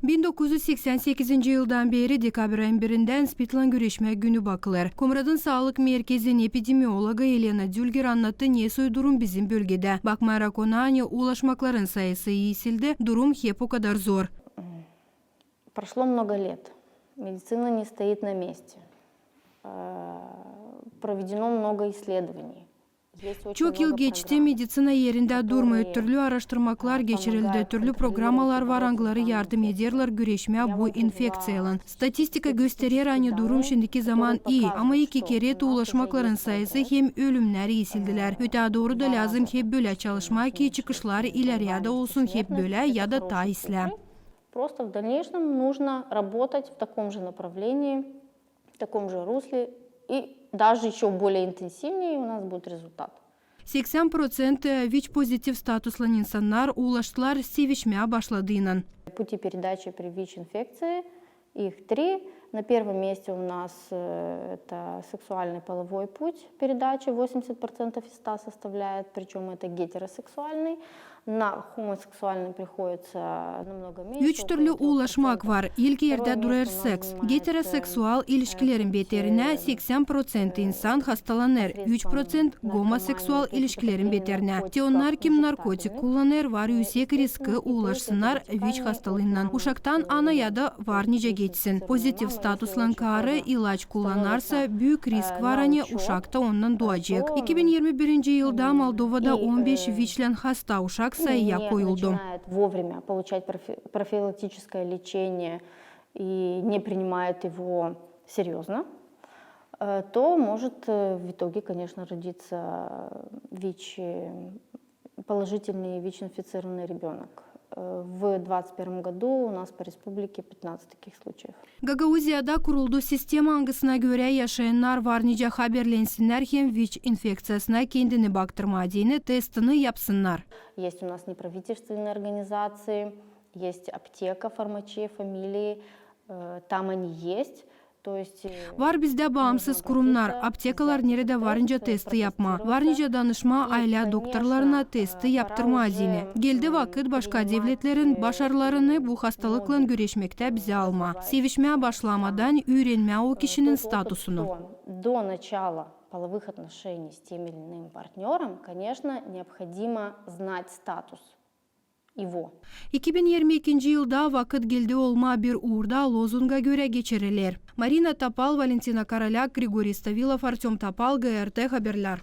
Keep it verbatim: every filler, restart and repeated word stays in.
Bin dokuz üz seksän sekizinci yıldan beeri dekabr ayın birindän SPIDlan güreşmäk günü bakılêr. Komratın saalık merkezin epidemiologı Elena Dülger annattı, ne soy durum bizim bölgedä. Bakmayarak ona, ani ulaşmakların sayısı iisildi, durum hep o kadar zor. Прошло много лет. Медицина не стоит на месте. Э, проведено много исследований. Çok yıl geçti, meditsina erindä durmêêr. Türlü aaraştırmaklar geçirildi, türlü programmalar var, angıları yardım ederlär güreşmää bu infekţiyaylan. Statistika gösterer, ani durum şindiki zaman ii, ama iki kerä ulaşmakların sayısı hem ölümnär iisildilär. Ötää dooru da lääzım hep bölä çalışmaa, ki çıkışlar ileriyä dä olsun hep bölä ya da taa islää. Просто в дальнейшем нужно работать в таком же направлении, в таком же русле, и даже ещё более интенсивнее у нас будет результат. Seksän proţent, e, ВИЧ-pozitiv statuslan insannar ulaştılar sevişmää başladıınan. Пути передачи при ВИЧ-инфекции, их три. На первом месте у нас, э, это сексуальный половой путь передачи, восемьдесят процентов из ста составляет, причём это гетеросексуальный. На гомосексуальный приходится намного меньше. Üç türlü ulaşmak var. İlk erdä durêr seks. Geteroseksual ilişkilerin beterinä seksän proţent insan hastalanêr, üç proţent gomoseksual ilişkilerin beterinä. Te onnar, kim narkotik kullanêr, var üüsek riski ulaşsınnar ВИЧ hastalıınnan. Uşaktan ana ya da var nicä geçsin. Pozitiv statuslan karı ilaç kullannarsa, büük risk var, ani uşak ta ondan duacek. İki bin irmi birinci yılda Moldovada on beş ВИЧ-län hasta uşak sayıya koyuldu. Вовремя получать профи-, профилактическое лечение и не принимает его серьёзно, э, то может, э, в итоге, конечно, родиться ВИЧ, э, положительный ВИЧ-инфицированный ребёнок. Э, в двадцать первом году у нас по республике пятнадцать таких случаев. Gagauziyada kuruldu sistema, angısına görä yaşayannar var nicä haberlensinnär hem ВИЧ-infekţiyasına kendini baktırmaa deyni testini yapsınnar. Есть у нас неправительственные организации, есть аптека, фармачи, фамилии, э, там они есть. То есть, э, var bizdä baansız kurumnar, aptekalar, neredä var nicä testi yapmaa. Var nicä danışmaa aylä doktorlarına, testi yaptırmaa deyni. Geldi vakıt başka devletlerin başarılarını bu hastalıklan güreşmektä bizä almaa. Sevişmää başlamadan üürenmää o kişinin statusunu. До начала половых отношений с тем или иным партнёром, конечно, необходимо знать статус его. İki bin irmi ikinci yılda vakıt geldi olmaa bir uurda lozunga görä geçiriler. Marina Topal, Valentina Korolyak, Grigoriy Stavilov, Artöm Topal, GRT Haberlär.